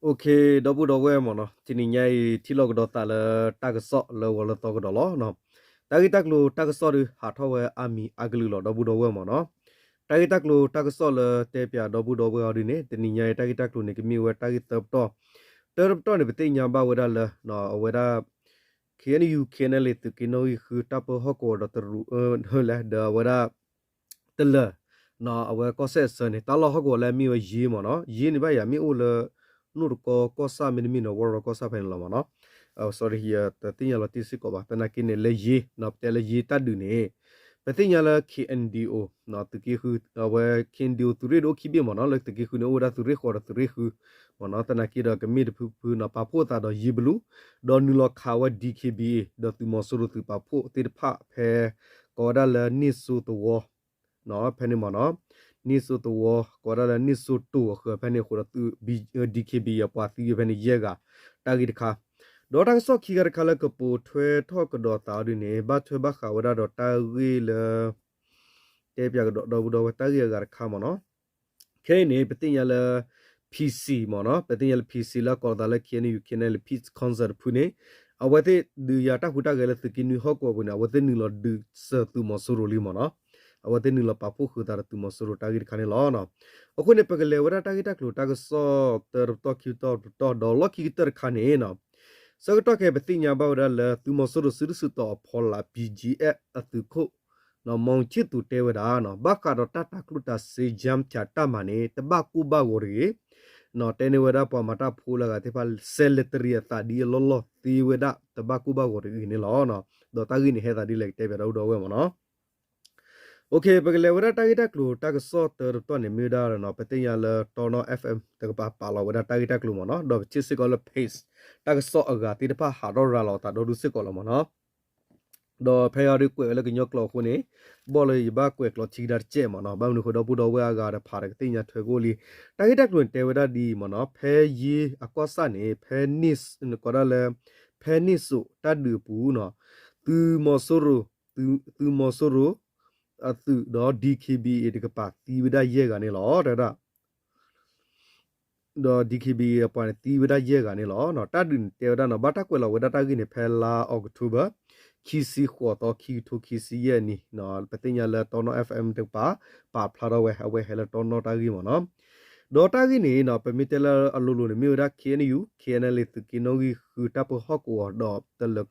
ဒီပုၢ်ဒီဝဲၢ်မ့ၢ်နီၤ, တနံၤညါအံၤ ထံၣ်လိာ်ကဒီးသးလၢတၢ်ကစီၣ်လၢဂီၤလၢသီကဒီးလီၤ. တၢ်ဂ့ၢ်တၢ်ကျိၤတၢ်ကစီၣ်ဒုး ဟးထီၣ်ဝဲအါမံၤအါကလုာ်လီၤ ဒီပုၢ်ဒီဝဲၢ်မ့ၢ်နီၤ. တၢ်ဂ့ၢ်တၢ်ကျိၤတၢ်ကစီၣ်လၢတဲပၠးဒီပုၢ်ဒီဝဲၢ်အီၤဒုးန့ၣ် တနံၤညါအံၤတၢ်ဂ့ၢ်တၢ်ကျိၤန့ၣ် ကမ့ၢ်ဝဲတၢ်ဂ့ၢ်သၢပတီၢ်, တၢတပတီၢ်န့ၣ် ပသ့ၣ်ညါဘၣ်ဝဲဒၣ်လၢ အဝဲဒၣ် K N U K N L A သုးက့နီၣ်ဂံၢ်ဃု တၢ်ပၢဟီၣ်ကဝီၤဒီးတရူး လဲၣ် ဒီးအဝဲဒၣ် တလၢာ် အဝဲကီၢ်စဲၣ်အဆၢန့ၣ် တၢ်လီၢ်ဟီၣ်ကဝီၤလၢအမ့ၢ်ဝဲယ့မ့ၢ်နီၤ, ယ့န့ၣ်ဘၣ်ယၤမ့ၢ်အိၣ်လၢ နိၣ်တကီကီၢ်ဆၣ်မ့တမ့ၢ်နီၤ ဝီရီကီၢ်ဆၣ်ဖဲန့ၣ်လီၤမ့ၢ်နီၤ. တသ့ၣ်ညါလီၤတံၢ်စ့ၢ်ကီးဘၣ် သနာ်က့န့ၣ် လၢယ့ ပတဲလၢယ့တၢ်ဒုးန့ၣ် ပသ့ၣ်ညါလၢ K N D O သုးက့ဃု အဝဲ K N D O သုးရ့ၣ်ဒိၣ်အိၣ်ခံဘ့ၣ်မ့ၢ်နီၤ, လၢသုးက့ဃုန့ၣ် အိၣ်ဝဲဒၣ်သုးရ့ၣ်ဃိးဒီးသုးရ့ၣ်ဃုမ့ၢ်နီၤ, သနာ်က့ဒီးကမ့ၢ်တဖုဖုနီၤ ပာ်ဖှိၣ်သးဒီးယ့ဘလူ ဒီးနုာ်လီၤခးဝဲ D K B A ဒီးသုးမီၤစိရိၤသုးပာ်ဖှိၣ်သ့ၣ်တဖၣ်ဖဲ ကိးဝဲဒၣ်လၢန့ၣ်စိသဝီ ဖဲန့ၣ်မ့ၢ်နီၤ, န့ၣ်စိသဝီ ကိးဝဲဒၣ်လၢန့ၣ်စိတိၤအဃၢၤဖဲန့ၣ်အဃိဒီး D K B A အပှၤသံဝဲဖဲန့ၣ်ယဲၢ်ဂၤ တၢ်ဂ့ၢ်တခါ, ဒီးတၢ်ကစီၣ်ခံဂၤတခါလၢကပိာ်ထွဲထီၣ်ကဒီးသးအီၤဒုးန့ၣ် ဘၣ်ထွဲဘၣ်ဃးဝဲဒၣ်ဒီးတၢ်ဂ့ၢ်လၢ တဲပၠးကဒီးဒီပုၢ်ဒီဝဲၢ်တၢ်ဂ့ၢ်အဂၤတခါမ့ၢ်နီၤ. ခဲအံၤန့ၣ် ပသ့ၣ်ညါလၢ P C မ့ၢ်နီၤ, ပသ့ၣ်ညါလၢ P C လၢအကိးသးလၢ K N U K N L A Peace Council တဖုန့ၣ် အဝဲသ့ၣ်ဒုးယၤတၢ်ဟူးတၢ်ဂဲၤလၢသုးက့နွံဟီၣ်ကဝီၤပူၤန့ၣ် အဝဲသ့ၣ်နုာ်လီၤဒုးစၢၤသုးမီၤစိရိၤလံမ့ၢ်နီၤ, အဝဲသ့ၣ်နုာ်လီၤပာ်ဖှိၣ်ဃုာ်သးဒီးသုးမီၤစိရိၤတၢ်ဂ့ၢ်တခါန့ၣ်လီၤ. အဃိန့ၣ် ပကလဲၤဝဲဒၣ်တၢ်ဂ့ၢ်တၢ်ကျိၤတၢ်ကစီၣ်တၢတပတီၢ်ခံပတီၢ်တပတီၢ် ဒီးလီၢ်ခံကတၢၢ်တခါန့ၣ် ဆၢကတီၢ်ခဲအံၤ ပသ့ၣ်ညါဘၣ်ဝဲဒၣ်လၢသုးမီၤစိရိၤစုဒုၣ်စုတီၤအဖီလာ် B G F အသုးခိၣ် မီၤဆံၣ်သူးတဲဝဲဒၣ် ဘၣ်ဃးဒီးတၢ်တၤကျိၣ်တၤစ့ ယၢဖၠးတၢ်မၤန့ၣ် တဘၣ်ကိၢ်ဘၣ်ဂီၤတဂ့ၤ, တဲန့ၢ်ဝဲဒၣ်ပှၤမၤတၢ်ဖိလၢအဂၤသ့ၣ်တဖၣ် ဆဲးလဲၤတရံးအသးဒ်အလီၢ်လီၢ်သ့ဝဲဒၣ် တဘၣ်ကိၢ်ဘၣ်ဂီၤတဂ့ၤန့ၣ်လီၤ. ဒီးတၢ်ဂ့ၢ်န့ၣ်ဟဲသးဒ်လဲၣ်ကတဲပၠးဒီပုၢ်ဒီဝဲၢ်မ့ၢ်နီၤ. ပကလဲၤဝဲဒၣ်တၢ်ဂ့ၢ်တၢ်ကျိၤတၢ်ကစီၣ်တၢတပတီၢ်န့ၣ် မ့ၢ်ဝဲဒၣ် ပသ့ၣ်ညါလၢတီနီၣ် F M တကပၤပာ်လီၤဝဲဒၣ်တၢ်ဂ့ၢ်တၢ်ကျိၤမ့ၢ်နီၤ, ဒီးပထံၣ်စ့ၢ်ကီးလၢ page တၢ်ကစီၣ်အဂၤသ့ၣ်တဖၣ်ဟးထီၣ်ရၤလီၤအသးဒီဒူၣ်စ့ၢ်ကီးလီၤမ့ၢ်နီၤ. ဒီးဖဲအံၤဒုးကွဲးဝဲလၢကညီကျိာ်အဃိန့ၣ် ဘၣ်လၢယဘၣ်ကွဲးကျိာ်ထံကဒါတစဲးမ့ၢ်နီၤ, ဘၣ်မနုၤဃိဒီပုၢ်ဒီဝဲၢ်အဂၤဒီးဖးဒီးကသ့ၣ်ညါထွဲကအိၣ်လံ. တၢ်ဂ့ၢ်တၢ်ကျိၤန့ၣ်တဲဝဲဒၣ်ဒ်အံၤမ့ၢ်နီၤ, ဖဲယ့အကီၢ်ဆၣ်န့ၣ် ဖဲန့ၣ် ကိးဒၣ်လၢ ဖဲန့ၣ်စိးတၢ်ဒုးအပူၤနီၤ, သုးမီၤစိရိၤ သုးမီၤစိရိၤ အသုးဒီး D K B A တကပၤသံဝဲဒၣ်ယဲၢ်ဂၤန့ၣ်လီၤ. တဲဝဲဒၣ် ဒီး D K B A အပှၤန့ၣ်သံဝဲဒၣ်ယဲၢ်ဂၤန့ၣ်လီၤ. တၢ်ဒုးန့ၣ်တဲဝဲဒၣ်နီၤ, ဘၣ်တၢ်ကွဲးလီၤဝဲဒၣ်တၢ်ဂ့ၢ်န့ၣ် ဖဲလါအီးကထိဘၢၣ် ခံဆံဃိးသီ ခံကထိခံဆံယဲၢ်နံၣ်, ပသ့ၣ်ညါလၢတီနီၣ် F M တကပၤ ပာ်ဖျါထီၣ်ဝဲ အဝဲဟဲလၢတီနီၣ်တၢ်ဂ့ၢ်မ့ၢ်နီၤ. ဒီးတၢ်ဂ့ၢ်န့ၣ်နီၤ ပမ့ၢ်တဲလၢအလိၤလိၤန့ၣ် မ့ၢ်ဝဲဒၣ် K N U K N L A သုးက့နီၣ်ဂံၢ်ဃု တၢ်ပၢဟီၣ်ကဝီၤဒီးတလၢာ်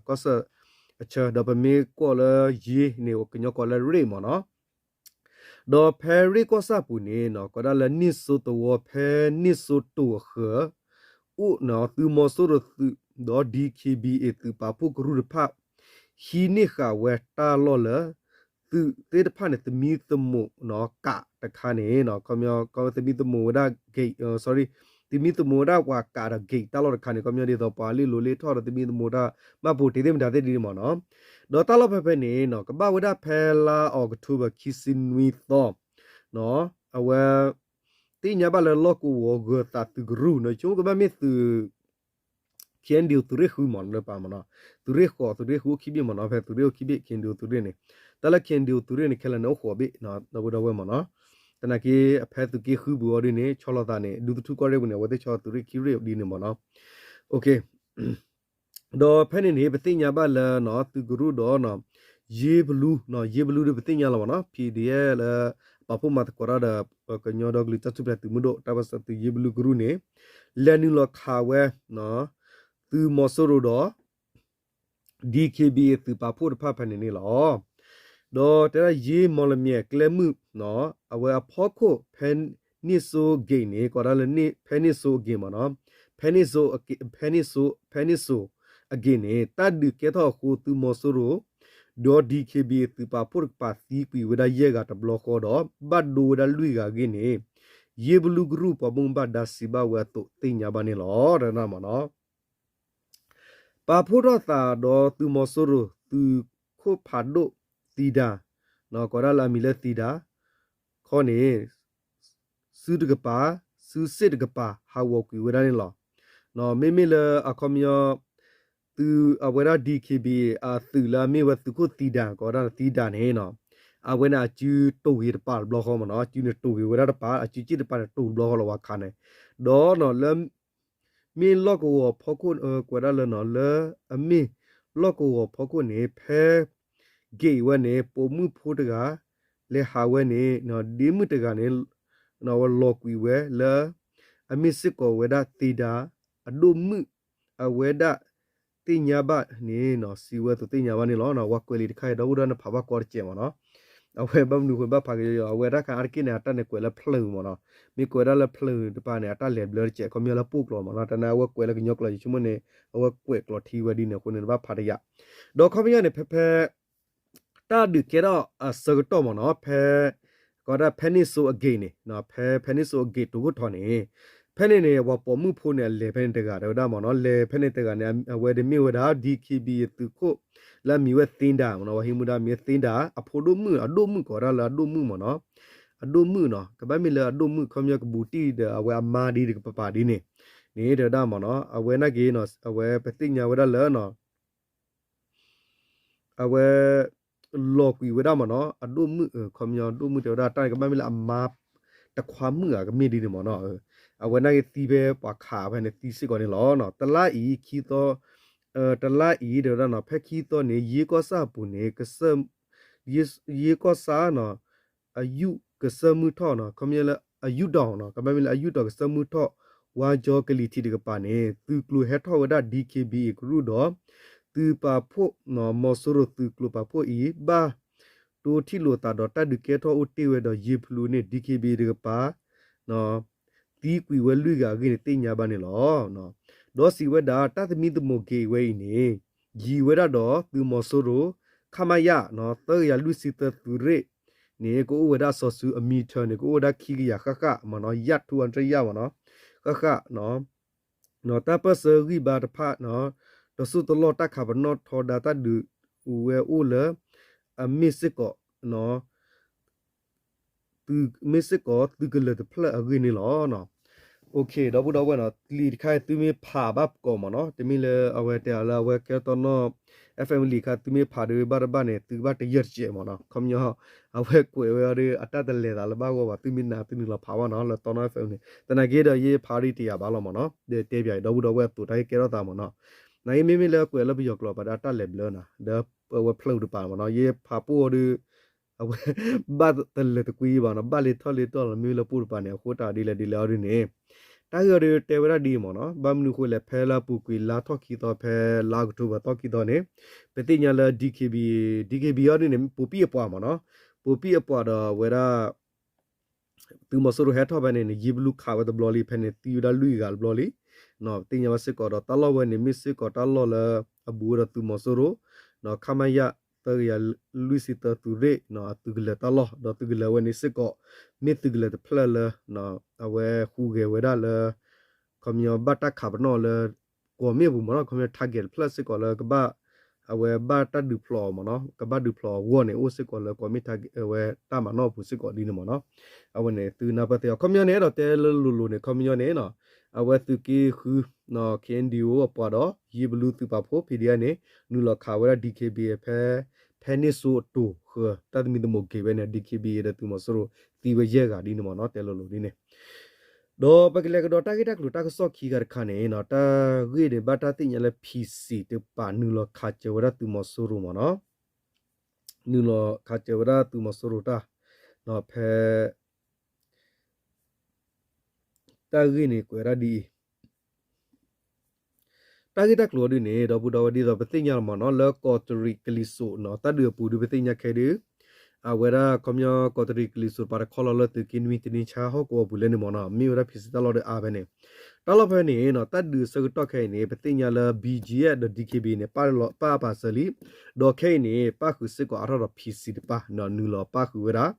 ကီၢ်စဲၣ်အဆၢ, ဒီးပမ့ၢ်ကွၢ်လၢယ့န့ၣ် ကညီကိးလၢရ့ၣ်မ့ၢ်နီၤ. ဒီးဖဲရ့ၣ်ကီၢ်ဆၣ်ပူၤန့ၣ်နီၤ ကိးဒၣ်လၢန့ၣ်စိသဝီ ဖဲန့ၣ်စိတိၤအဃၢၤ အိၣ်နီၤ သုးမီၤစိရိၤသုး ဒီး D K B A သုးပာ်ဖှိၣ်ကရူၢ်တဖၣ် ဟံးန့ၢ်ဃာ်ဝဲတၢ်လီၢ်လၢ သုးသ့ၣ်တဖၣ်န့ၣ် သမံသမိးနီၤ ကးတခါန့ၣ် ခီပညီ သမံသမိးဝဲဒၣ် gate, sorry, သမံသမိးဝဲဒၣ်ပှၤကးဒီး gate တၢ်လီၢ်တခါန့ၣ် ခီပညီဒ်သိးပှၤလ့ၣ်လိၤလ့ၣ်ထီၣ်ဒီး သမံသမိးတၢ် မၤပိာ်တ့ၢ်သ့ၣ်မတၤသ့ၣ်ဒ်န့ၣ်မ့ၢ်နီၤ. ဒီးတၢ်လီၢ်ဖဲဖဲန့ၣ်နီၤ ကဘၣ်ဝဲဒၣ်ဖဲလါအီးကထိဘၢၣ် ခံဆံနွံသီ အဝဲ သ့ၣ်ညါဘၣ်လၢလီၢ်ကဝီၤဂၢၤသးသုးကရူၢ်နီၤ ဆိကမိၣ်ကဘၣ်မ့ၢ်သုး K N D O သုးရ့ၣ်ဃုမ့ၢ်လၢပာ်မ့ၢ်နီၤ, သုးရ့ၣ်ဃိး သုးရ့ၣ်ဃုအိၣ်ခံဘ့ၣ်မ့ၢ်နီၤ, ဖဲသုးရ့ၣ်အိၣ်ခံဘ့ၣ် K N D O သုးရ့ၣ်န့ၣ်, တၢ်လၢ K N D O သုးရ့ၣ်န့ၣ် ခဲလၢာ်န့ၣ်အိၣ်ဃိးဘ့ၣ်နီၤ ဒီပုၢ်ဒီဝဲၢ်မ့ၢ်နီၤ, သနာ်က့ အဖဲသုးက့ဃုပူၤအီၤဒ်န့ၣ် ဆီလီၤသးန့ၣ် ဒူသထူကီၢ်ရ့ၣ်ပူၤန့ၣ် အဝဲသ့ၣ်ဆီသုးရ့ၣ်ခံရ့ၣ်ဒ်န့ၣ်မ့ၢ်နီၤ. ဒီးဖဲန့ၣ်န့ၣ် ပသ့ၣ်ညါဘၣ်လၢ သုးကရူၢ်ဒီး ယ့ဘလူ, ယ့ဘလူဒီးပသ့ၣ်ညါလီၤမ့ၢ်နီၤ, P D F လၢ ပာ်ဖှိၣ်မၤသကိးတၢ်ဒီး ကညီဒီကလုာ်တၢ်ထူၣ်ဖျဲးသုးမုၢ်ဒိၣ် တၢ်ပၢၢ်ဆၢသုးယ့ဘလူကရူၢ်န့ၣ် လဲၤနုာ်လီၤခးဝဲ သုးမီၤစိရိၤဒီး D K B A သုးပာ်ဖှိၣ်တဖၣ်ဖဲန့ၣ်န့ၣ်လီၤ. ဒီးတဲဒၣ်ယ့မီၣ်လမၠဲၤကျဲမုၢ် အဝဲအဖီခိၣ်ဖဲန့ၣ်စိအဂ့ၢ်န့ၣ် ကိးဒၣ်လၢ ဖဲန့ၣ်စိအဂ့ၢ်မ့ၢ်နီၤ, ဖဲန့ၣ်စိ ဖဲန့ၣ်စိအဂ့ၢ်န့ၣ် တၢ်ဒုးကဲထီၣ်အဃိ သုးမီၤစိရိၤ ဒီး D K B A သုးပာ်ဖှိၣ်တကပၤသံကွံာ်ဝဲဒၣ်ယဲၢ်ဂၤတဘျီဃီဒီး ဘၣ်ဒိဝဲဒၣ်လွံၢ်ဂၤအဂ့ၢ်န့ၣ် ယ့ဘလူကရူၢ်ပှၤဘၣ်မူဘၣ်ဒါစံးဘၣ်ဝဲအသိးသ့ၣ်ညါဘၣ်န့ၣ်လီၤ. တၢ်မ့ၢ်နီၤ ပာ်ဖှိၣ်ထီၣ်သးဒီးသုးမီၤစိရိၤ သုးခိၣ်ဖးဒိၣ်သံဒၤ, ကိးဒၣ်လၢအမံၤလၢသံဒၤ ခီန့ၣ် စုတကပၤ စုစ့ၣ်တကပၤ ဟးဂီၤကွံာ်ဝဲဒၣ်န့ၣ်လီၤ. မ့မ့ၢ်လၢအခီပညီ သုးအဝဲဒၣ် D K B အသုးလၢအမ့ၢ်ဝဲသုးခိၣ်သံဒၤ ကိးဒၣ်သံဒၤန့ၣ်နီၤ, အဝဲန့ၣ်အစုတိၢ်ဂ့ၤတပၤတဘျီဃီမ့ၢ်နီၤ, အစုန့ၣ်တိၢ်ဂ့ၤဝဲဒၣ်တပၤ အစုစ့ၣ်တပၤန့ၣ်တိၢ်တဘျီဃီလီၤဝဲခါန့ၣ်, ဒီးလၢ မ့ၢ်လီၢ်ကဝီၤဖီခိၣ် ကွဲးဒၣ်လၢနီၤ လၢအမ့ၢ်လီၢ်ကဝီၤဖီခိၣ်န့ၣ် ဖဲ gate ဝဲန့ၣ် ပိာ်မုၣ်ဖိတဂၤ လဲၤဟးဝဲန့ၣ် ဒ့မုၣ်တဂၤန့ၣ် အဝဲလီၤကွံာ်ဝဲလၢ အမ့ၢ်စ့ၢ်ကီးဝဲဒၣ်သ့ဒါ အဒိၣ်မုၣ် အဝဲဒၣ်သ့ၣ်ညါဘၣ်န့ၣ် စံးဝဲသိးသ့ၣ်ညါဘၣ်န့ၣ်လီၤ. ဝဲကွဲးလံာ်တခါအံၤ ဒီပုၢ်ဒီဝဲၢ်နဖးဘၣ်ကီတစဲးမ့ၢ်နီၤ. အဝဲဘၣ်မနုၤဃိဘၣ်ဖးက့ၤ အဝဲတၢ်ခါအါတက့ၢ်န့ၣ် အတၢ်န့ၣ်ကွဲးလၢဖျၢၣ်မ့ၢ်နီၤ. မ့ၢ်ကွဲးဒၣ်လၢဖျၢၣ်တပၤန့ၣ် အတၢ်လဲၤဘျၢတစဲး ခီပညီလၢပှိၢ်ကျိာ်မ့ၢ်နီၤ. တၢ်န့ၣ်အဝဲကွဲးလၢကညီကျိာ် ယဆိကမိၣ်န့ၣ် အဝဲကွဲးကျိာ်ထံဝဲဒ်န့ၣ်အဃိန့ၣ် နဘၣ်ဖးတယာ် ဒီးခီပညီန့ၣ် ဖဲဖဲ တၢ်ဒုးကဲထီၣ်အဆၢကတီၢ်မ့ၢ်နီၤ ဖဲ ကီးဒၣ်ဖဲန့ၣ်စိအဂ့ၤန့ၣ် ဖဲဖဲန့ၣ်စိအဂ့ၤတိခိၣ်ထီန့ၣ် ဖဲန့ၣ်န့ၣ် ပှၤပိာ်မုၣ်ဖိန့ၣ် အလဲၤဖဲန့ၣ်တဂၤတဲဝဲဒၣ်မ့ၢ်နီၤ လဲၤဖဲန့ၣ်တဂၤန့ၣ် အဝဲဒၣ်မ့ၢ်ဝဲဒၣ် DKBA သုးခိၣ် လၢအမံၤဝဲသ့ဒါမ့ၢ်နီၤ ပှၤဟံးမူဒါမံၤဝဲသ့ဒါ အဖိဒိၣ်မုၣ် အဒိၣ်မုၣ်ကိးဒၣ်လၢအဒိၣ်မုၣ်မ့ၢ်နီၤ အဒိၣ်မုၣ်နီၤ ကဘၣ်မ့ၢ်လၢအဒိၣ်မုၣ် ခီပညီကဘူးတံၢ်ဒီးအဝဲအမါဒ်တကပၤပၤဒ်န့ၣ် န့ၣ်တဲဝဲဒၣ်မ့ၢ်နီၤ အဝဲနာ်က့ၤ အဝဲပသ့ၣ်ညါဝဲဒၣ်လၢ အဝဲ လီၤကွံာ်ဝဲဒၣ်မ့ၢ်နီၤ အဒိၣ်မုၣ် ခီပညီဒိၣ်မုၣ်တဲဝဲဒၣ် တၢ်န့ၣ်ကဘၣ်မ့ၢ်လၢအမါ တခွါမုၣ်ဧါ ကမ့ၢ်ဒ်န့ၣ်မ့ၢ်နီၤ အဝဲနာ်က့ၤသံဖဲပှၤခးဖဲန့ၣ်သံစ့ၢ်ကီးန့ၣ်လီၤ. တလါအံၤ ခံသီ တလါအံၤ တဲဝဲဒၣ်နီၤ ဖဲခံသီန့ၣ် ယ့ကီၢ်စၢ်အပူၤန့ၣ် ယ့ကီၢ်စၢ်နီၤ အယူၣ်ကစၢၢ်မုၢ်ထီၣ်နီၤ ခီပညီလၢအယူၣ်တီၤနီၤ ကဘၣ်မ့ၢ်လၢအယူၣ်တီၤကစၢၢ်မုၢ်ထီၣ် ဝါကၠီကလံၤထံးတကပၤန့ၣ် သုးကျိၤဟဲထီၣ်ဝဲဒၣ် DKBA ကရူၢ်ဒီး သုးပာ်ဖှိၣ် မီၤစိရိၤသုးကျိၤပာ်ဖှိၣ်အံၤ ဘၣ်တိထံၣ်လိာ်သးဒီးတၢ်ဒုးကဲထီၣ်အိၣ်တ့ၢ်ဝဲဒီး ယ့ဖလူန့ၣ် DKBA တကပၤ သံကွံာ်ဝဲလွံၢ်ဂၤအဂ့ၢ်န့ၣ် သ့ၣ်ညါဘၣ်န့ၣ်လီၤ. ဒီးစံးဝဲဒၣ် တၢ်သမံသမိးက့ၤဝဲအံၤန့ၣ် ယံၤဝဲဒၣ်ဒီးသုးမီၤစိရိၤ ခမရ သၢကယၤလွံၢ်ဆံသၢသုးရ့ၣ်န့ၣ် ကအိၣ်ဝဲဒၣ်စီၤစုအမံၤထၢၣ်န့ၣ် ကအိၣ်ဝဲဒၣ်ခံကယၤဃၣ်ဃၣ်မ့ၢ်နီၤ ယၣ်ထူအတရၣ်ယၣ်မ့ၢ်နီၤ ဃၣ်ဃၣ် တၢ်ပၢၢ်ဆၢဂံၢ်ဘါတဖၣ် တစိၢ်တလီၢ်တၢ်ခးပနီၣ်ထီဒါတၢ်ဒုးဝဲအိၣ်လၢ အမ့ၢ်စ့ၢ်ကီး မ့ၢ်စ့ၢ်ကီးသုးကလၢၤတဖျၢၣ်အဂ့ၢ်န့ၣ်လီၤ. ဒီပုၢ်ဒီဝဲၢ်နီၤ လံာ်တခါအံၤသုမ့ၢ်ဖးဘၣ်ကီးမ့ၢ်နီၤ တမ့ၢ်လၢအဝဲတဲအီၤလၢအဝဲကဲတီနီၣ် FM လံာ်တခါ သုမ့ၢ်ဖးဒီးဘၣ်တဘၣ်န့ၣ် သုကဘၣ်တယၢၢ်တစဲးမ့ၢ်နီၤ ခီပညီ အဝဲကွဲးဝဲအီၤဒီး အတၢ်တလဲၤသးလၢဘၣ်ဂီၢ်ဘၣ် သုမ့ၢ်နာ်သုနုာ်လီၤဖးဘၣ်နီၤ လၢတီနီၣ် FM န့ၣ် သနာ်က့ဒီးယဖးဒီးတယာ်ဘၣ်လီၤမ့ၢ်နီၤ ဒီးတဲပၠးအံၤ ဒီပုၢ်ဒီဝဲၢ်အသိးတၢ်ဟ့ၣ်ကဲထီၣ်သးမ့ၢ်နီၤ နာ်က့မ့မ့ၢ်လၢကွဲးလၢပယီၤကျိာ်ပှၤဒီးအတၢ်လဲၤဘျၢနီၤ ဒီးအဝဲဖျၢၣ်တပၤမ့ၢ်နီၤ ယဖးပိၢ်အီၤဒီး အဝဲ ဘၣ်တလၢၤတကွံဘၣ်နီၤ ဘၣ်လ့ထီၣ်လ့တီၢ်လီၤ မ့မ့ၢ်လၢပိၢ်တပၤန့ၣ် အဃိတၢ်ဒ်လဲၣ်ဒ်လဲၣ်အီၤဒ်န့ၣ် တၢ်ဂ့ၢ်အီၤဒီးတဲဝဲဒၣ်ဒ်အံၤမ့ၢ်နီၤ ဘၣ်မနုၤအဃိလဲၣ် ဖဲလၢအပူၤကွံာ်လါထီၣ်ခံသီ ဖဲလါအီးကထိဘၢၣ်သီခံသီန့ၣ် ပသ့ၣ်ညါလၢ DKBA DKBA အီၤဒ်န့ၣ် ပိာ်ပံၣ်အပှၤမ့ၢ်နီၤ ပိာ်ပံၣ်အပှၤဒီးဝဲဒၣ် သုးမီၤစိရိၤဟဲထီၣ်ဖဲန့ၣ်န့ၣ် ယ့ဘလူခးဝဲတဘျီလံ ဖဲန့ၣ်သံဝဲဒၣ်လွံၢ်ဂၤတဘျီလံ ပသ့ၣ်ညါဘၣ်စ့ၢ်ကီးဒီးတၢ်လီၢ်ဝဲန့ၣ် မ့ၢ်စ့ၢ်ကီးတၢ်လီၢ်လၢ အဘူးဝဲဒီးသုးမီၤစိရိၤ ခမရ သၢကယၤလွံၢ်ဆံသၢသုးရ့ၣ် အသုးကလၢၤတၢ်လီၢ် ဒီးသုးကလၢၤဝဲန့ၣ်စ့ၢ်ကီး မ့ၢ်သုးကလၢၤတဖျၢၣ်လၢ အဝဲဟူးဂဲၤဝဲဒၣ်လၢ ခီပညီဘၣ်တၢ်ခးပနီၣ်လၢ ကီၢ်မ့ၢ်အပူၤမ့ၢ်နီၤ ခီပညီ target တဖျၢၣ်စ့ၢ်ကီးလၢကဘၣ် အဝဲဘၣ်တၢ်ဒုးဖျိးအီၤမ့ၢ်နီၤ ကဘၣ်ဒုးဖျိးအဂီၢ်န့ၣ် အိၣ်စ့ၢ်ကီးလၢကီၢ်မ့ၢ် target အဝဲတၢ်မၤနီၣ်အပူၤစ့ၢ်ကီးဒ်န့ၣ်မ့ၢ်နီၤ အဝဲန့ၣ်သုနၢ်ပၢၢ်သ့အီၤ ခီပညီန့ၣ် အဲၣ်ဒိးတဲလၢလိၤလိၤန့ၣ် ခီပညီန့ၣ် အဝဲသုးက့ဃု KNDO အပှၤဒီး ယ့ဘလူသုးပာ်ဖှိၣ် ဖံးဒံအါန့ၣ် နုာ်လီၤခးဝဲဒၣ် DKBA ဖဲ ဖဲန့ၣ်စိအတိၤဃၢၤ တၢ်သမံသမိးက့ၤဝဲန့ၣ် DKBA ဒီးသုးမီၤစိရိၤ သံဝဲယဲၢ်ဂၤဒ်န့ၣ်မ့ၢ်နီၤ တဲလိၤလိၤဒ်န့ၣ် ဒီးပကလဲၤကဒီးတၢ်ဂ့ၢ်တၢ်ကျိၤတၢ်ကစီၣ်ခံဂၤတခါန့ၣ် တၢ်ဂ့ၢ်န့ၣ် ဘၣ်တၢ်သ့ၣ်ညါလၢ PC တကပၤနုာ်လီၤခးစၢၤဝဲဒၣ်သုးမီၤစိရိၤမ့ၢ်နီၤ နုာ်လီၤခးစၢၤဝဲဒၣ်သုးမီၤစိရိၤတၢ် ဖဲ တၢ်ဂ့ၢ်န့ၣ်ကွဲးဒၣ်ဒ်အံၤ တၢ်ဂ့ၢ်တၢ်ကျိၤအီၤဒ်န့ၣ် ဒီပုၢ်ဒီဝဲၢ်ဒ်သိးပသ့ၣ်ညါလီၤမ့ၢ်နီၤ လၢကီးတရံးကလံၤစိးနီၤ တၢ်ဒုးအပူၤဒုးပသ့ၣ်ညါခဲဒုး အဝဲဒၣ်ခီပညီ ကီးတရံးကလံၤစိးတပၤတခီလီၤလၢသုးက့နွံတနံၤဆါဟီၣ်ကဝီၤပူၤလဲၣ်န့ၣ်မ့ၢ်နီၤ မ့ၢ်ဝဲဒၣ် PC တၢ်လီၢ်ဒုးအါဖဲန့ၣ် တၢ်လီၢ်ဖဲန့ၣ်နီၤ တၢ်ဒုးအဆၢကတီၢ်ခဲအံၤန့ၣ် ပသ့ၣ်ညါလၢ BGF ဒီး DKBA န့ၣ် ပာ်ပာ်စၢၤလံ ဒီးခဲအံၤန့ၣ် ပၣ်ဃုာ်စ့ၢ်ကီးအါထီၣ်ဒီး PC တပၤ နုာ်လီၤပၣ်ဃုာ်ဝဲဒၣ်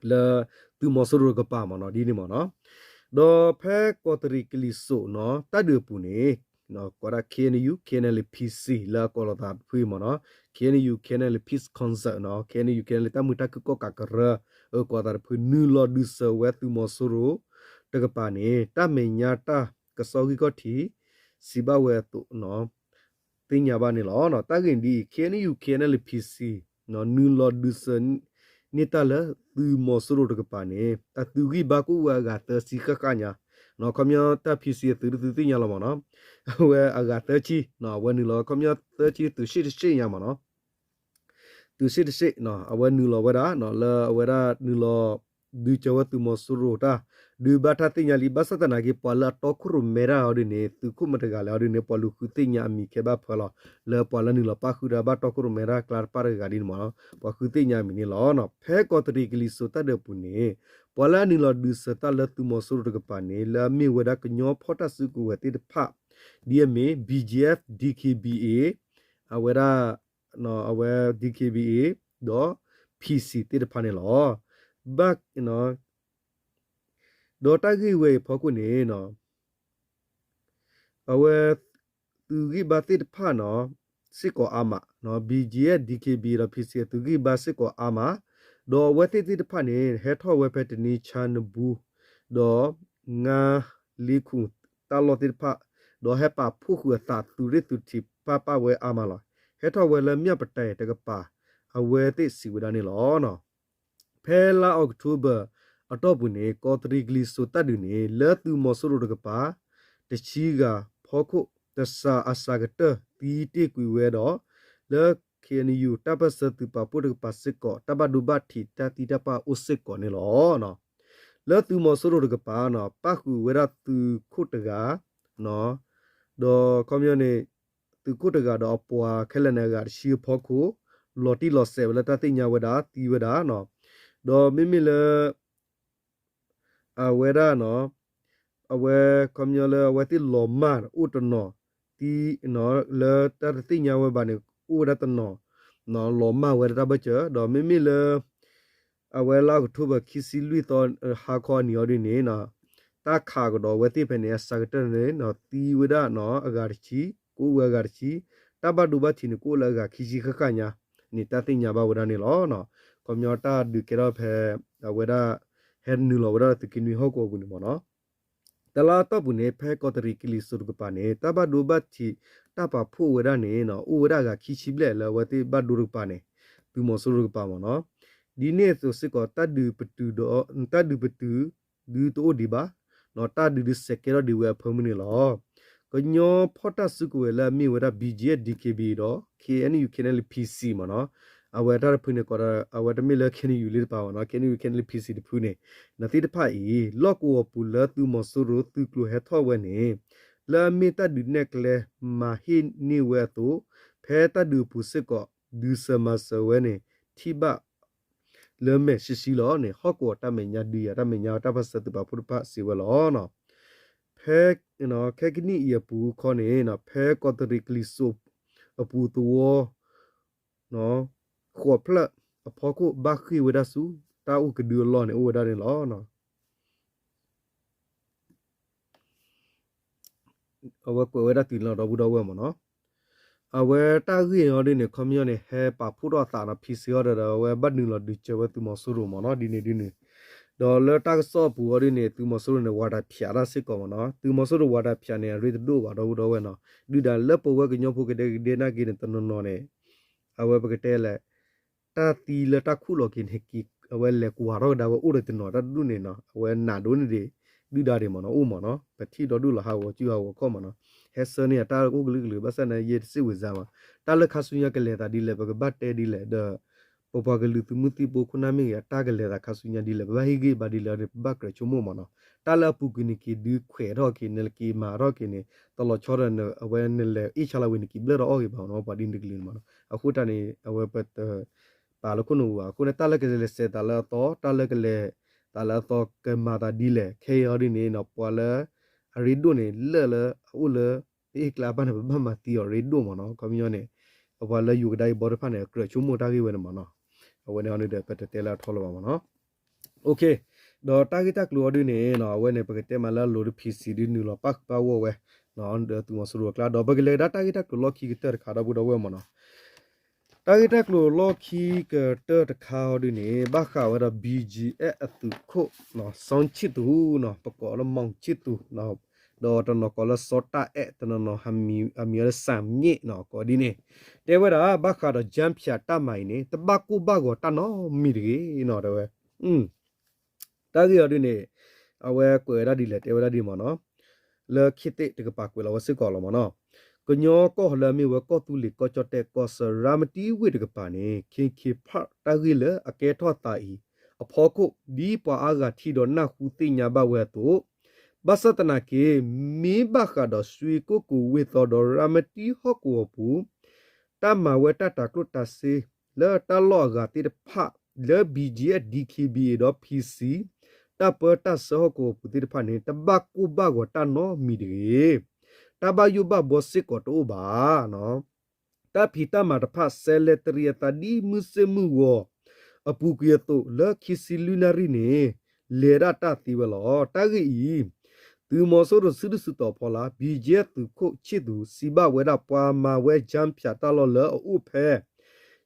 လၢသုးမီၤစိရိၤတကပၤမ့ၢ်နီၤ ဒ်န့ၣ်မ့ၢ်နီၤ ဒီးဖဲကီးတရံးကလံၤစိးနီၤ တၢ်ဒုးအပူၤန့ၣ် ကိးဒၣ် KNU KNLA PC လၢအကိးလိာ်သးတဖုမ့ၢ်နီၤ KNU KNLA Peace Council နီၤ KNU KNLA တၢ်မုာ်တၢ်ခုၣ်ကီၣ်ကးကရၢ အကိးသးတဖု နုာ်လီၤဒုးစၢၤဝဲသုးမီၤစိရိၤတကပၤန့ၣ် တၢ်မဲာ်ညါတၢ်ကစီၣ်ဂံၢ်ခီၣ်ထံး စံးဘၣ်ဝဲအသိး သ့ၣ်ညါဘၣ်န့ၣ်လီၤ. တၢ်ဂ့ၢ်ဒ်အံၤ KNU KNLA PC နုာ်လီၤဒုးစၢၤန့ၢ်တၢ်လၢသုးမီၤစိရိၤတကပၤန့ၣ် အသုးဂံၢ်ဘါကအိၣ်ဝဲအဂၤသၢဆံဃၣ်ဃၣ်ညါ ခီပညီတၢ် P C အသုးဒ်သုသ့ၣ်ညါလီၤမ့ၢ်နီၤ, အဝဲအဂၤသၢဆံ, အဝဲနုာ်လီၤခီပညီသၢဆံ သုးစ့ၣ်တစ့ၣ်ညါမ့ၢ်နီၤ, သုးစ့ၣ်တစ့ၣ်, အဝဲနုာ်လီၤဝဲဒၣ် လၢအဝဲဒၣ်နုာ်လီၤ ဒုးစၢၤဝဲသုးမီၤစိရိၤတၢ် ဒုးဘၣ်တၢ်သ့ၣ်ညါလံ, ဘၣ်ဆၣ်သနာ်က့ ပှၤလၢအတီခိၣ်ရိၣ်မဲတၢ်အီၤဒ်န့ၣ် သုးခိၣ်မတဂၤလဲၣ်အီၤဒ်န့ၣ် ပှၤလူၤဃုသ့ၣ်ညါအမံၤခဲဘၣ်ဖၢလီၤ, လၢပှၤလၢနုာ်လီၤပၣ်ဃုာ်တၢ်ဘၣ်တီခိၣ်ရိၣ်မဲတၢ်ကျါတဖၣ်တဂၤဒ်န့ၣ်မ့ၢ်နီၤ, ပှၤဃုသ့ၣ်ညါအမံၤန့ၣ်လီၤ. ဖဲကီးတရံးကလံၤစိးတၢ်ဒုးအပူၤန့ၣ် ပှၤလၢအနုာ်လီၤဒုးစၢၤတၢ်လၢသုးမီၤစိရိၤတကပၤန့ၣ် လၢအမ့ၢ်ဝဲဒၣ်ကညီဖီၣ်တၢ်စုကဝဲၤသ့ၣ်တဖၣ် ဒ်အမ့ၢ် B G F, D K B A, အဝဲဒၣ် အဝဲ D K B A ဒီး P C သ့ၣ်တဖၣ်န့ၣ်လီၤ. ဘၣ် ဒီးတၢ်ဂ့ၢ်ဝဲအံၤဖီခိၣ်န့ၣ် အဝဲ သုးဂံၢ်ဘါသ့ၣ်တဖၣ်နီၤ စ့ၢ်ကီးအါမး, B G F, D K B A ဒီး P C အသုးဂံၢ်ဘါစ့ၢ်ကီးအါမး, ဒီးအဝဲသ့ၣ်သ့ၣ်တဖၣ်န့ၣ် ဟဲထီၣ်ဝဲဖဲတနံၤဆါနဘူ ဒီး ငါလ့ခုၣ်တၢ်လီၢ်သ့ၣ်တဖၣ်, ဒီးဟဲပာ်ဖှိၣ်ဃုာ်အသးသုးရ့ၣ်သုးထံးပၣ်ပၣ်ဝဲအါမးလီၤ. ဟဲထီၣ်ဝဲလၢမၠၣ်ပတဲာ်တကပၤ အဝဲသ့ၣ်စံးဝဲဒၣ်န့ၣ်လီၤ. ဖဲလါအီးကထိဘၢၣ်အတီၢ်ပူၤန့ၣ် ကီးတရံးကလံၤစိးတၢ်ဒုးန့ၣ် လၢသုးမီၤစိရိၤတကပၤ တဆံဂၤဖီခိၣ် တစှၤအစှၤကတၢၢ်သံတ့ၢ်ကွံာ်ဝဲဒီး လၢ K N U တၢ်ပၢၢ်ဆၢသုးပာ်ဖှိၣ်တကပၤစ့ၢ်ကီး တၢ်ဘၣ်ဒိဘၣ်ထံးတၢ်သံတၢ်ပှၢ်အိၣ်စ့ၢ်ကီးန့ၣ်လီၤ. လၢသုးမီၤစိရိၤတကပၤနီၤ ပၣ်ဃုာ်ဝဲဒၣ်သုးခိၣ်တဂၤ ဒီးခီပညီန့ၣ် သုးခိၣ်တဂၤဒီးအပှၤခဲလၢာ်န့ၣ်အဂၤတဆံအဖီခိၣ် လီၤတံၢ်လီၤဆဲးဝဲလၢတၢ်သ့ၣ်ညါဝဲဒၣ် သံဝဲဒၣ်နီၤ, ဒီးမ့မ့ၢ်လၢ အဝဲဒၣ်နီၤ, အဝဲခီပညီလၢအဝဲသ့ၣ်လီၤမၢ်အိၣ်တနီၤ, သံ လၢတၢ်တသ့ၣ်ညါဝဲဘၣ်န့ၣ် အိၣ်ဝဲဒၣ်တနီၤ လီၤမၢ်ဝဲဒၣ်တၢ်ဘၢၣ်စၢၤ, ဒီးမ့မ့ၢ်လၢ အဝဲလါအီးကထိဘၢၣ်ခံဆံလွံၢ်သီ ဟါခီအနံၤအီၤဒ်န့ၣ်နီၤ, တၢ်ခးကဒီးအဝဲသ့ၣ်ဖဲန့ၣ် အစှၤကတၢၢ်န့ၣ်နီၤ သံဝဲဒၣ်နီၤ အဂၤတဆံ, ကအိၣ်ဝဲအဂၤတဆံ, တၢ်ဘၣ်ဒိဘၣ်ထံးန့ၣ် ကအိၣ်လၢအဂၤခံဆံဃၣ်ဃၣ်ညါန့ၣ် တၢ်သ့ၣ်ညါဘၣ်ဝဲဒၣ်န့ၣ်လီၤ. ခီပညီတၢ်ဒုးကဲထီၣ်ဖဲ အဝဲဒၣ် ဟဲနုာ်လီၤဝဲဒၣ်သုးက့နွံဟီၣ်ကဝီၤပူၤန့ၣ်မ့ၢ်နီၤ, တလါအတီၢ်ပူၤန့ၣ် ဖဲကီးတရံးကလံၤစိးတကပၤန့ၣ် တၢ်ဘၣ်ဒိဘၣ်ထံး တၢ်ပာ်ဖှိၣ်ဝဲဒၣ်န့ၣ်နီၤ အိၣ်ဝဲဒၣ်အဂၤခံဆံဘျဲၣ်လၢအဝဲသ့ၣ်ဘၣ်ဒိတကပၤန့ၣ် သုးမီၤစိရိၤတကပၤမ့ၢ်နီၤ, ဒ်န့ၣ်အသိးစ့ၢ်ကီး တၢ်ဒုးပတုာ်ဒီး တၢ်ဒုးပတုာ် ဒုးတအိၣ်ဒံးဘၣ်, တၢ်ဒုးဒုးစဲးကဲထီၣ်ဒံးဝဲအဖၢမုၢ်န့ၣ်လီၤ. ကညီဖီၣ်တၢ်စုကဝဲၤလၢအမ့ၢ်ဝဲဒၣ် B G F, D K B A ဒီး K N U, K N L A, P C မ့ၢ်နီၤ, အဝဲတၢ်တဖုန့ၣ်ကိးဒီး အဝဲတမ့ၢ်လၢ K N U လၢတပၤမ့ၢ်နီၤ, K N U, K N L A, P C တဖုန့ၣ် နသ့ၣ်တဖၣ်အံၤ လီၢ်ကဝီၤပူၤလၢသုးမီၤစိရိၤသုးကျိၤဟဲထီၣ်ဝဲန့ၣ် လၢအမ့ၢ်တၢ်ဒုးနဲၣ်ကျဲမၤဟ့ၣ်န့ၢ်ဝဲအသိး ဖဲတၢ်ဒုးအပူၤစ့ၢ်ကီး ဒုးစၢၤမၤစၢၤဝဲန့ၣ် ထံၣ်ဘၣ် လၢမဲာ်ဆှံဆှံလီၤန့ၣ် ဟီၣ်ကဝီၤတၢ်မဲာ်ညါဒုးယၤ တၢ်မဲာ်ညါတၢ်ပၢၢ်ဆၢသုးပာ်ဖှိၣ်တဖၣ်စံးဝဲလီၤ. ဖဲ ခဲကနံၣ်အံၤအပူၤအခီန့ၣ် ဖဲကီးတရံးကလံၤစိးအပူၤသဝီ ဃိးဖျၢၣ်အဖီခိၣ် ဘၣ်ဃ့ၢ်ဝဲဒၣ်ဆူ တၢ်အိၣ်ကဒုအလီၢ်န့ၣ် အိၣ်ဝဲဒၣ်န့ၣ်လီၤ. အဝဲကွဲးဝဲဒၣ်တုၤလီၤဒီပုၢ်ဒီဝဲၢ်မ့ၢ်နီၤ, အဝဲတၢ်ဂ့ၢ်အီၤဒ်န့ၣ် ခီပညီန့ၣ် ဟဲပာ်ဖှိၣ်ထီၣ်အသးနီၤ ဖံးစ့အီၤဒီး အဝဲဘၣ်နုာ်လီၤဒုးစၢၤဝဲသုးမီၤစိရိၤမ့ၢ်နီၤ ဒ်န့ၣ်ဒ်န့ၣ်, ဒီးလၢတၢ်ကစီၣ်အပူၤအီၤဒ်န့ၣ် သုးမီၤစိရိၤန့ၣ် ဝၤတၢ်ဖၠးတၢ်စ့ၢ်ကီးမ့ၢ်နီၤ သုးမီၤစိရိၤဝၤတၢ်ဖၠးန့ၣ် အရ့တဒိၣ်ဘၣ်ဒီပုၢ်ဒီဝဲၢ်နီၤ ဒုၣ်ဒါလၢပဝဲကညီဖိကဒဲကဒဲနာ်က့န့ၣ် တနီၤနီၤန့ၣ် အဝဲပကတဲလဲၣ် တၢ်သံလၢတၢ်ခူၣ်လီၤက့ၤန့ၣ် အဝဲလဲၤကွၢ်ထီၣ်ကဒါဝဲအိၣ်ဒီးတနီၤတၢ်ဒူၣ်န့ၣ်နီၤ အဝဲနးဒိၣ်န့ၣ်ဒံး ဒုၣ်ဒါဒံးမ့ၢ်နီၤ အိၣ်မ့ၢ်နီၤ ပထံၣ်ဒီဒူၣ်လီၤဟးဂီၤစုဟးဂီၤခီၣ်မ့ၢ်နီၤ ဟဲဆၢန့ၢ်အတၢ်အိၣ်ကလုာ်ကလုာ် ဘၣ်ဆၣ်န့ၣ် ယဲတစံးဝံၤစါမး တၢ်လၢခါဆူညါကလဲၤသးဒ်လဲၣ် ပကဘၣ်တဲဒ်လဲၣ်ဒီး ပပှၤကလုာ်သုးမုၢ်သံၣ်ဘိခိၣ်နၢ်မ့ၢ်ဂ့ၤ အတၢ်ကလဲၤသးခါဆူညါဒ်လဲၣ် ပဘၣ်ဟ့ၣ်ဂံၢ်ဘါဒ်လဲၣ်န့ၣ် ပဘၣ်ကြၢးဆိကမိၣ်မ့ၢ်နီၤ တၢ်လၢအပူၤကွံာ်န့ၣ်က့ၤဒုးခွဲးထီၣ်က့ၤ နက့ၤမၤထီၣ်က့ၤန့ၣ် တလီၤဆီဒီး အဝဲနလဲၤအ့ၣ်ဆါလီၤဝံၤန့ၣ်က့ၤဘျၢၣ်ဒီးအီၣ်ဂ့ၤဘၣ်မ့ၢ်နီၤ ပှၤဒ်န့ၣ်တကလုာ်န့ၣ်မ့ၢ်နီၤ အဃိတၢ်န့ၣ် အဝဲပတ ပာ်လၢခိၣ်နူာ်ပူၤဘၣ် အဃိန့ၣ် တၢ်လၢကလဲၤစဲးသးလၢအသီ တၢ်လၢကလဲၤသးလၢအသီ ကမၤသးဒ်လဲၣ် ခဲအံၤအီၤဒ်န့ၣ်နီၤ ပှၤလၢ အရ့ဒိၣ်န့ၣ် လၢၢ်လၢအအိၣ်လၢ ပအ့ၣ်ကျါအဘၣ်န့ၣ် ပဘၣ်မၤသံအီၤရ့ဒိၣ်မ့ၢ်နီၤ ခီပညီန့ၣ် ပပှၤလၢယိၤကဒါက့ၤဘီတဖၣ်န့ၣ် ကြၢးဆိကမိၣ်တၢ်ဂ့ၢ်ဝဲန့ၣ်မ့ၢ်နီၤ အဝဲန့ၣ်အီၤဒ်ဒီး ပတတဲလၢအထီလၢၤဘၣ်မ့ၢ်နီၤ ဒီးတၢ်ဂ့ၢ်တၢ်ကျိၤအီၤဒ်န့ၣ်နီၤ အဝဲန့ၣ်ပကတဲမးလၢအလိၤတဖံးစံးဒ်နုာ်လီၤပၣ်ဃုာ်ပၣ်ဂီၢ်ဝဲ ဒီးသုးမီၤစိရိၤအကျါ ဒီးပကလဲၤကဒါတၢ်ဂ့ၢ်တၢ်ကျိၤလီၢ်ခံကတၢၢ်တခါ ဒီပုၢ်ဒီဝဲၢ်မ့ၢ်နီၤ တၢ်ဂ့ၢ်တၢ်ကျိၤလီၢ်ခံကတၢၢ်တခါအီၤဒ်န့ၣ် ဘၣ်ဃးဝဲဒီး ဘံၣ်ကၠံၣ်အဲၣ် အသုးခိၣ် စီၤဆံၣ်သူ ပကိးလၢ မီၣ်ဆံၣ်သူ ဒီးတနီၤကိးလၢစီၤတၢ်အဲၣ် တနီၤနီၤ အမံၤအီၤလၢ စၣ်မၠ့ၣ်နီၤ ကိးဒ်န့ၣ် တဲဝဲဒၣ် ဘၣ်ဃးဒီး ကၠၢဖၠး တၢ်မၤအံၤန့ၣ် တဘၣ်ကိၢ်ဘၣ်ဂီၤတၢ်နီတမံၤတဂ့ၤနီၤ တဲဝဲ တၢ်ဂ့ၢ်အီၤဒ်န့ၣ် အဝဲကွဲးဝဲဒၣ်ဒ်လဲၣ် တဲဝဲဒၣ်ဒ်မ့ၢ်နီၤ, လၢခ့သ့ၣ်တကပၤကွဲးလီၤဝဲစ့ၢ်ကီးလီၤမ့ၢ်နီၤ, ကညီကီၢ်လၢအမ့ၢ်ဝဲကီၢ်သူလ့ၤကီၢ်ကၠီၣ်တဲၣ်ကီၢ်ဆၢရၤမတံဝ့ၢ်တကပၤန့ၣ် ခ့ခ့ဖၣ်တၢ်ဂ့ၢ်လၢအကဲထီၣ်သးအံၤ အဖီခိၣ် ဒ်ပှၤအါဂၤထံၣ်ဒီးနၢ်ဟူသ့ၣ်ညါဘၣ်ဝဲအသိး, ဘၣ်ဆၣ်သနာ်က့ မ့ၢ်ဘၣ်ဃးဒီးစွ့ကိၣ်ကိၤဝ့ၢ်သီဒီးရၤမတံဟီၣ်ကဝီၤပူၤ တၢ်မၤဝဲတၢ်တၤကျိၣ်တၤစ့ လၢတၢ်လီၢ်အဂၤသ့ၣ်တဖၣ် လၢ ဘီကၠံအ့ ဒံခ့ဘံအ့ ဒီး ဖံစံ တၢ်ပၢတၢ်ဆှၢဟီၣ်ကဝီၤပူၤသ့ၣ်တဖၣ်န့ၣ် တဘၣ်ကိၢ်ဘၣ်ဂီၤတၢ်နီတမံၤတဂ့ၤ. တၢ်ဘၣ်ယိၣ်ဘၣ်ဘှီစ့ၢ်ကီးတအိၣ်ဘၣ်. တၢ်ဖံးတၢ်မၤတဖၣ် ဆဲးလဲၤတရံးအသးဒ်မုၢ်ဆ့ၣ်မုၢ်ဂီၤအပူၤကွံာ်အသိး လၢခံဆံလွံၢ်နၣ်ရံၣ်န့ၣ် လဲၤဒၣ်တၢ်သ့ဝဲလီၤ. တၢ်ဂ့ၢ်အံၤ သုးမီၤစိရိၤစုဒုၣ်စုတီၤဖီလာ် ဘီကၠံအ့ သုးခိၣ်ဆံၣ်သူး စံးဘၣ်ဝဲဒၣ် ပှၤမၤဝဲကၠၣ်ဖၠးတၢ်လီၢ်လၢအအိၣ်ဖဲ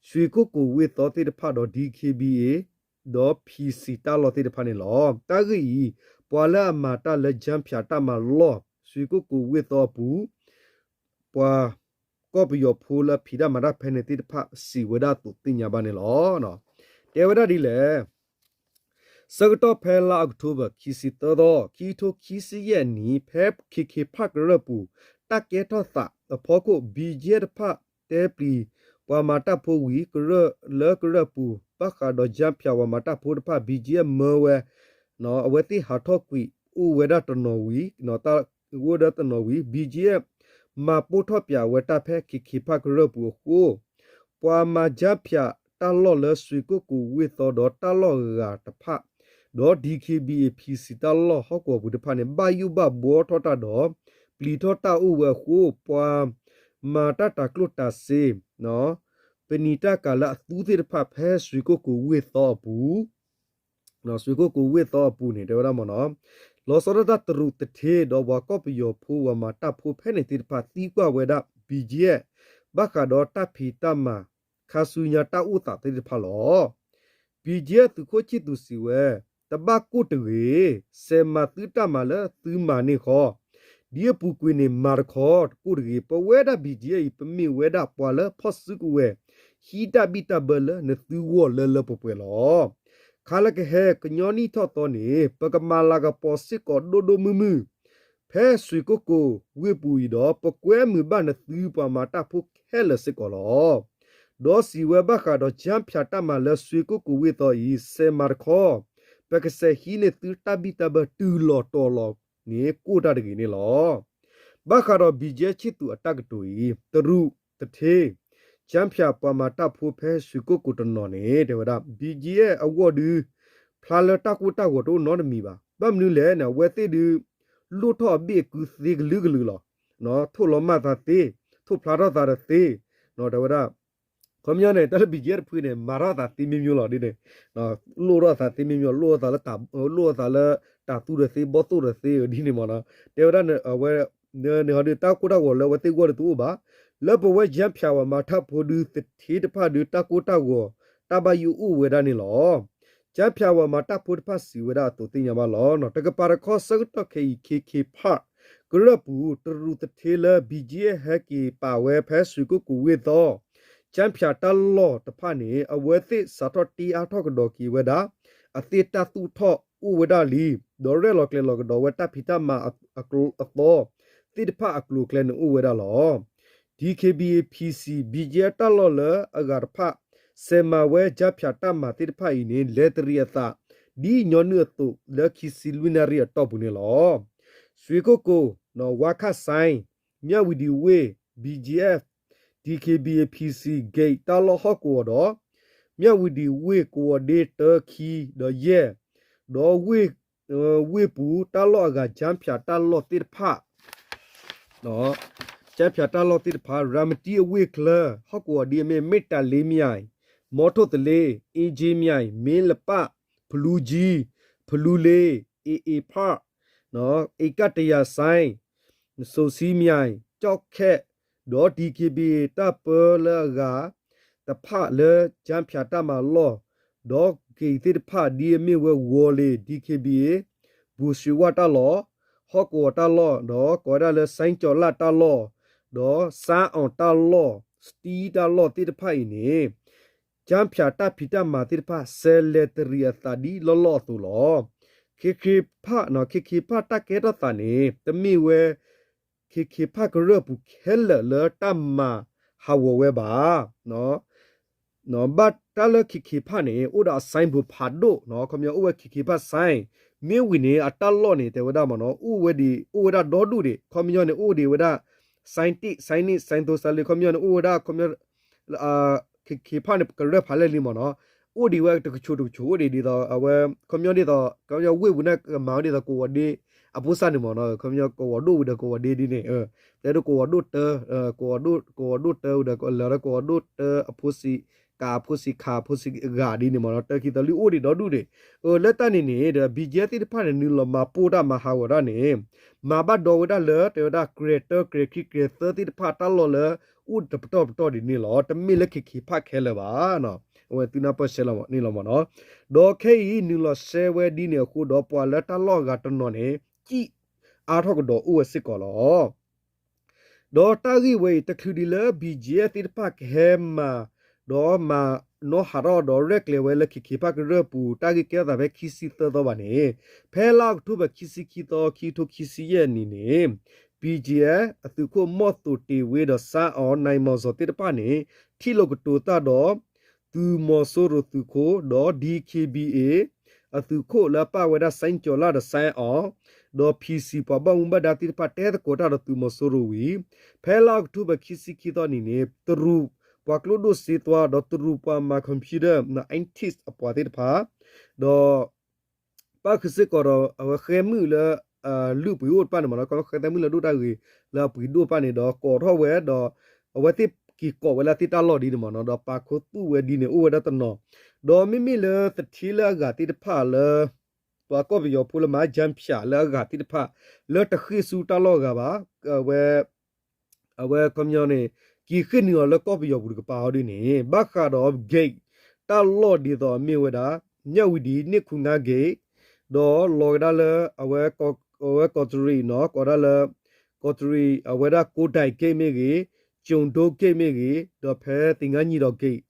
စွ့ကိၣ်ကိၤဝ့ၢ်သီသ့ၣ်တဖၣ်ဒီး ဒံခ့ဘံအ့ ဒီး ဖံစံ တၢ်လီၢ်သ့ၣ်တဖၣ်န့ၣ်လီၤ. တၢ်ဂ့ၢ်အံၤ ပှၤလၢအမၤတၢ်လၢကၠၣ်ဖၠးတၢ်မၤလီၢ် စွ့ကိၣ်ကိၤဝ့ၢ်သီအပူၤ ပှၤကီၢ်ပယီၤဖိလၢအဖံးတၢ်မၤတၢ်ဖဲန့ၣ်သ့ၣ်တဖၣ် စံးဝဲဒၣ်အသိးသ့ၣ်ညါဘၣ်န့ၣ်လီၤ. တဲဝဲဒၣ်ဒ်လဲၣ် ဆၢကတီၢ်ဖဲလါအီးကထိဘၢၣ် ခံဆံသၢသီ ခံကထိခံဆံယဲၢ်နံၣ် ဖဲခ့ခ့ဖၣ်ကရၢၢ်ပူၤ တၢ်ကဲထီၣ်သးအဖီခိၣ် ဘီကၠံအ့တဖၣ် တဲပျံၤပှၤမၤတၢ်ဖိဝံၤ ကရၢၢ်လၢကရၢၢ်ပူၤ ဘၣ်ဃးဒီးကၠၣ်ဖၠးပှၤမၤတၢ်ဖိတဖၣ် ဘီကၠံအ့မၢဝဲ အဝဲသ့ၣ်ဟးထီၣ်ကွံာ်အိၣ်ဝဲဒၣ်တနီၤဝံၤ အိၣ်ဝဲဒၣ်တနီၤဝံၤ ဘီကၠံအ့ မၤပိၢ်ထီၣ်ပၠးဝဲတၢ်ဖဲခ့ခ့ဖၣ်ကရၢၢ်ပူၤအဃိ ပှၤမၤကၠၣ်ဖၠးတၢ်လီၢ်လၢစွ့ကိၣ်ကိၤဝ့ၢ်သီဒီးတၢ်လီၢ်အဂၤတဖၣ် ဒီး ဒံခ့ဘံအ့ ဖံစံ တၢ်လီၢ်ဟီၣ်ကဝီၤပူၤတဖၣ်န့ၣ် ဘၣ်ယိၣ်ဘၣ်ဘှီထီၣ်တၢ်ဒီး ပျံၤထီၣ်တၢ်အိၣ်ဝဲအဃိ ပှၤမၤတၢ်တၤကျိၣ်တၤစ့ ပနံာ်တၢ်ကၤလၢအသူသ့ၣ်တဖၣ်ဖဲစွ့ကိၣ်ကိၤဝ့ၢ်သီအပူၤ စွ့ကိၣ်ကိၤဝ့ၢ်သီအပူၤန့ၣ် တဲဝဲဒၣ်မ့ၢ်နီၤ လီၤဆီဒၣ်တၢ်တရူးတထ့ ဒီးပှၤကီၢ်ပယီၤဖိပှၤမၤတၢ်ဖိဖဲန့ၣ်သ့ၣ်တဖၣ်သံကွၢ်ဝဲဒၣ် ဘီကၠံအ့ ဘၣ်ဃးဒီးတၢ်ဖံးတၢ်မၤ ခါဆူညါတၢ်အိၣ်သးသ့ၣ်တဖၣ်လီၤ. ဘီကၠံအ့ သုးခိၣ်ဆံၣ်သူးစံးဝဲ တဘၣ်ကိၢ်တဂ့ၤ, ဆဲးမၤသုတၢ်မၤလၢသုမၤန့ၢ်ဃီ ဒ်အပူၤကွံာ်န့ၣ် မၤတခီတကိၢ်တဂ့ၤ. ပဝဲဒၣ် ဘီကၠံအ့ ပမ့ၢ်ဝဲဒၣ်ပှၤလၢဖီၣ်စုကဝဲၤ ဟံးတၢ်ဘံၣ်တၢ်ဘၢလၢနသုဂီၢ်လၢလၢပှဲၤပှဲၤလီၤ. ခါလၢကဟဲကညီနံၣ်ထီၣ်သီန့ၣ် ပကမၤလၤကပီၤစ့ၢ်ကီးဒိၣ်ဒိၣ်မုၢ်မုၢ် ဖဲစွ့ကိၣ်ကိၤဝ့ၢ်ပူၤအံၤဒီး ပကွဲမုာ်ဘၣ်နသုပှၤမၤတၢ်ဖိခဲလၢာ်စ့ၢ်ကီးလီၤ. ဒီးစံးဝဲဘၣ်ဃးဒီးကၠၣ်ဖၠးတၢ်မၤလၢစွ့ကိၣ်ကိၤဝ့ၢ်သီအံၤ ဆဲးမၤတခီ ပကဆဲးဟံးန့ၢ်သုတၢ်ဘံၣ်တၢ်ဘၢတုၤလီၤတီၤလီၤန့ၣ် ကိၢ်တၢ်တဂ့ၤန့ၣ်လီၤ. ဘၣ်ဃးဒီး ဘီကၠံအ့ ဆံၣ်သူးအတၢ်ကတိၤအံၤ တရူးတထ့ ကၠၣ်ဖၠးပှၤမၤတၢ်ဖိဖဲစွ့ကိၣ်ကိၤတနီၤန့ၣ် တဲဝဲဒၣ် ဘီကၠံအ့အဂီၢ်ဒု ဖျါလၢတၢ်ကိၢ်တၢ်ဂီၤတအိၣ်နီတမံၤဘၣ်. ဘၣ်မနုၤလဲၣ်န့ၣ် အဝဲသ့ၣ်ဒု လိၣ်ထီၣ်အဘ့ၣ်အကုသ့ကလုာ်ကလုာ်လီၤ. ထိၣ်လီၤမၢ်သးသ့, ထိၣ်ဖျါထီၣ်သးတသ့, တဲဝဲဒၣ် ခီပညီန့ၣ် တၢ်လၢ ဘီကၠံအ့ တဖုန့ၣ် မၤထီၣ်သးသ့မ့ၢ်မ့ၢ်လီၤဒ်န့ၣ်, လိၣ်ထီၣ်သးသ့မ့ၢ်မ့ၢ် လိၣ်ထီၣ်သးလၢ လိၣ်ထီၣ်သးလၢတၤသူတသ့ ဘီၣ်သိၣ်တသ့ဒ်န့ၣ်မ့ၢ်နီၤ. တဲဝဲဒၣ်အဝဲ န့ၣ်ဟီဒုတၢ်ကိၢ်တၢ်ဂီၤလၢအဝဲသ့ၣ်ဂီၢ်ဒုတအိၣ်ဘၣ်. လၢပဝဲကၠၣ်ဖၠးပှၤမၤတၢ်ဖိဒု သထ့တဖၣ်ဒု တၢ်ကိၢ်တၢ်ဂီၤ တၢ်ဘၣ်ယိၣ်အိၣ်ဝဲဒၣ်န့ၣ်လီၤ. ကၠၣ်ဖၠးပှၤမၤတၢ်ဖိတဖၣ်စံးဝဲဒၣ်အသိးသ့ၣ်ညါဘၣ်လီၤ. တကပၤတခီဆၢကတီၢ်ခဲအံၤ ခ့ခ့ဖၣ် ကရၢၢ်ပူၤ တရူးသထ့လၢ ဘီကၠံအ့ ဟဲက့ၤပာ်ဝဲဖဲစွ့ကိၣ်ကိၤဝ့ၢ်သီ ကၠၣ်ဖၠးတၢ်လီၢ်တဖၣ်န့ၣ် အဝဲသ့ၣ်စးထီၣ်တ့အါထီၣ်ကဒီးက့ၤဝဲဒၣ် အသ့ၣ်တၢ်သူၣ်ထီၣ်အိၣ်ဝဲဒၣ်လံ, ဒီးရဲၣ်လီၤကျဲၤလီၤကဒီးဝဲတၢ်ဖံးတၢ်မၤအသီ သ့ၣ်တဖၣ်အကျိၤအကျဲန့ၣ်အိၣ်ဝဲဒၣ်လီၤ. ဒံခ့ဘံအ့ ဖံစံ ဘီကၠံအ့တၢ်လီၢ်လၢအဂၤတဖၣ် ဆဲးမၤဝဲကၠၣ်ဖၠးတၢ်မၤသ့ၣ်တဖၣ်အံၤန့ၣ် လဲၤတရံးအသး ဒ်ညီနုၢ်အသိး လၢခံဆံလွံၢ်နၣ်ရံၣ်အတီၢ်ပူၤန့ၣ်လီၤ. စွ့ကိၣ်ကိၤ ဝါခၣ်စဲၣ် မၠၣ်ဝံၤဒံးဝ့ၢ် ဘီကၠံအ့ ဒံခ့ဘံအ့ ဖံစံ ဂ့း တၢ်လီၢ်ဟီၣ်ကဝီၤဒီး မၠၣ်ဝံၤဒံးဝ့ၢ်ကဝီၤဒ့တၢ ခံ ဒီးယဲၢ် ဒီးဝ့ၢ် ဝ့ၢ်ပူၤတၢ်လီၢ်အဂၤ ကၠၣ်ဖၠးတၢ်လီၢ်သ့ၣ်တဖၣ် ကၠၣ်ဖၠးတၢ်လီၢ်သ့ၣ်တဖၣ် ရၤမတံအဝ့ၢ်ချၢ ဟီၣ်ကဝီၤဒ်အမ့ၢ် မ့ၢ်တၢ်လ့မၠဲၣ် မီထိၣ်သလ့ အ့ကၠ့မၠဲၣ် မ့ၢ်လပၣ် ဖလူကၠံ ဖလူလ့ အ့အ့ဖၣ် အ့ကၣ်တယၤစဲၣ် စိၤဆံမၠဲၣ် ကၠီၣ်ခဲၣ် ဒီး ဒံခ့ဘံအ့ တၢ်ပၢလၢအဂၤ တဖၣ်လၢကၠၣ်ဖၠးတၢ်မၤလီၢ် ဒီးဂ့ၤသ့ၣ်တဖၣ်ဒ်အမ့ၢ်ဝဲ ဝီၤလ့ၤ ဒံခ့ဘံအ့ ဘူၣ်စှ့ဝၣ်တၢ်လီၢ် ဟီၣ်ကဝီၤတၢ်လီၢ် ဒီးကိးဝဲဒၣ်လၢ စဲကၠီၤလၣ်တၢ်လီၢ် ဒီးစၣ်အီၣ်တၢ်လီၢ် စတံတၢ်လီၢ်သ့ၣ်တဖၣ်အံၤန့ၣ် ကၠၣ်ဖၠးတၢ်ဖံးတၢ်မၤသ့ၣ်တဖၣ် ဆဲးလဲၤတရံးအသးဒ်လီၢ်လီၢ်အသိးလီၤ. ခ ခ့ခ့ဖး ခ့ခ့ဖးတၢ်ကဲထီၣ်သးန့ၣ် တမ့ၢ်ဝဲ ခ့ခ့ဖးကရၢၢ်ပူၤခဲလၢာ်လၢတၢ်မၤဟးဂီၤဝဲဘၣ်. ဘၣ်တၢ်လၢခ့ခ့ဖးန့ၣ် အိၣ်ဒီးအ sign ဖးဒိၣ်, ခီပညီအိၣ်ဝဲခ့ခ့ဖး sign, မ့ၢ်ဝံၤန့ၣ် အတၢ်လီၢ်န့ၣ် တဲဝဲဒၣ်မ့ၢ်နီၤ အိၣ်ဝဲဒၣ် အိၣ်ဝဲဒၣ်ဒီဒူၣ်ဒံး, ခီပညီန့ၣ် အိၣ်ဒံးဝဲဒၣ် sign တ့ၢ် sign န့ၣ် sign သိစါလံ ခီပညီန့ၣ် အိၣ်ဝဲဒၣ် ခ့ခ့ဖးန့ၣ် ကရၢၢ်ဖးလဲၢ်လံမ့ၢ်နီၤ, အိၣ်ဒံးဝဲတကဆိးတကဆိး အိၣ်ဒံးဒ်သိး အဝဲ ခီပညီဒ်သိး ခီပညီဝ့ၢ်ပူၤန့ၣ် ကမၤဝဲဒ်သိးကဝီၤဒ့ အဖိစၢ်န့ၣ်မ့ၢ်နီၤ, ခီပညီကဝီၤဒိၣ်ဝံၤဒီးကဝီၤဒ့ဒ်န့ၣ်, တဲဒိၣ်ကဝီၤဒိၣ်တၢ ကဝီၤဒိၣ်တၢဝံၤဒီး လၢကဝီၤဒိၣ်တၢအဖိစံး ကးအဖိစံး ခးအဖိစံးဂၤဒ်န့ၣ်မ့ၢ်နီၤ, တၢခံသီလွံၢ်အိၣ်ဒံးဒီဒူၣ်ဒံး. လၢတၢ်န့ၣ်န့ၣ် ဒီး ဘံၣ်ကၠဲသ့ၣ်တဖၣ်န့ၣ် နုာ်လီၤမၤပိၢ်တၢ်မၤဟးဂီၤတၢ်န့ၣ် မၤဘၣ်ဒီဝဲဒၣ်လၢ တဲဝဲဒၣ် ကြဲၤတၢ ကြဲၤခံ ကြဲၤသၢသ့ၣ်တဖၣ်တၢ်လီၢ်လၢ အိၣ်တပတီၢ်ပတီၢ်ဒ်န့ၣ်လီၤ. တမ့ၢ်လၢခ့ခ့ဖးခဲလၢာ်ဘၣ်. အဝဲသုနၢ်ပၢၢ်ဆဲးလီၤန့ၣ်လီၤမ့ၢ်နီၤ. ဒီးခဲအံၤ နုာ်လီၤစဲဝဲဒ်န့ၣ်အဃိဒီး ပှၤလၢတၢ်လီၢ်အဂၤတနီၤန့ၣ် စံၣ်အါထီၣ်ကဒီးအိၣ်ဝဲစ့ၢ်ကီးလီၤ. ဒီးတၢ်ဂ့ၢ်ဝဲအံၤ တချုးဒံးလၢ ဘံၣ်ကၠဲသ့ၣ်တဖၣ်ကဟဲမၤ ဒီးမၤနီၣ်ဟးထီၣ်ဒီးရဲၣ်ကျဲၤဝဲလၢခ့ခ့ဖးကရၢၢ်ပူၤ တၢ်ဂ့ၢ်ကဲထီၣ်သးဖဲခံဆံသၢသီဘၣ်န့ၣ်, ဖဲလါအီးကထိဘၢၣ်ခံဆံခံသီ ခံကထိခံဆံယဲၢ်နံၣ်န့ၣ် ဘံၣ်ကၠဲ အသုးခိၣ်မီၢ်သိးတ့ၤဝ့ဒီး စါအီၤ နၢၣ်မီၢ်စီၤသ့ၣ်တဖၣ်န့ၣ် ထံၣ်လိာ်ကတိၤတၢ်ဒီး သုးမီၤစိရိၤသုးခိၣ် ဒီး DKBA အသုးခိၣ်လၢအပာ်ဝဲဒၣ် စဲကၠီၤလၢ်ဒီး စါအီၤ ဒီး PC ပှၤဘၣ်မူဘၣ်ဒါသ့ၣ်တဖၣ်တဲသကိးတၢ်ဒီးသုးမီၤစိရိၤဝံၤ, ဖဲလါအီးကထိဘၢၣ်ခံဆံခံသီနံၤန့ၣ် တရူးပှၤကျိဒိၣ်စ့သွါ ဒီးတရူးပှၤမၤ computer န I T အပှၤသ့ၣ်တဖၣ် ဒီး ပၣ်ဃုာ်စ့ၢ်ကီးဒီး အဝဲဃဲမုၣ်လၢ လုၢ်ပှ့ၤအိၣ်တဖၣ်န့ၣ်မ့ၢ်နီၤ, ကီဃဲသဲမုၣ်လၢဒိၣ်တၢ်ဂ့ၤလၢအပှ့ၤဒိၣ်တဖၣ်န့ၣ်ဒီး ကိးထီၣ်ဝဲဒီး အဝဲသ့ၣ်က့ၤကိးဝဲလၢအသ့ၣ်တၢ်လီၢ်ဒ်န့ၣ်မ့ၢ်နီၤ, ဒီးပာ်ခူသူၣ်ဝဲဒ်န့ၣ် အိၣ်ဝဲဒၣ်တနီၤ, ဒီးမ့မ့ၢ်လၢသထ့လၢအဂၤသ့ၣ်တဖၣ်လၢ ပှၤကီၢ်ပယီၤဖိလၢမၤ ကၠၢဖၠး လၢအဂၤသ့ၣ်တဖၣ် လၢတဃ့ၢ်ဆူတၢ်လီၢ်အဂၤဘၣ်, အဝဲ အဝဲခီပညီန့ၣ် က့ၤဃ့ၢ်နုာ်အီၤလၢကီၢ်ပယီၤပူၤတကပၤအီၤဒ်န့ၣ် ဘၣ်ဃးဒီး gate တၢ်လီၢ်ဒ်သိးအမ့ၢ်ဝဲဒၣ် မြဝတီ နှစ်ခုငါး gate ဒီးလီၤကဒါလၢ အဝဲ အဝဲကီးတရံးနီၤ ကိးဒၣ်လၢ ကီးတရံး အဝဲဒၣ်ကိးဒဲး gate မ့ၢ်ဂ့ၤ, ကၠိၤဒိ gate မ့ၢ်ဂ့ၤ, ဒီးဖဲသ့ၣ်ငါညံဒီး gate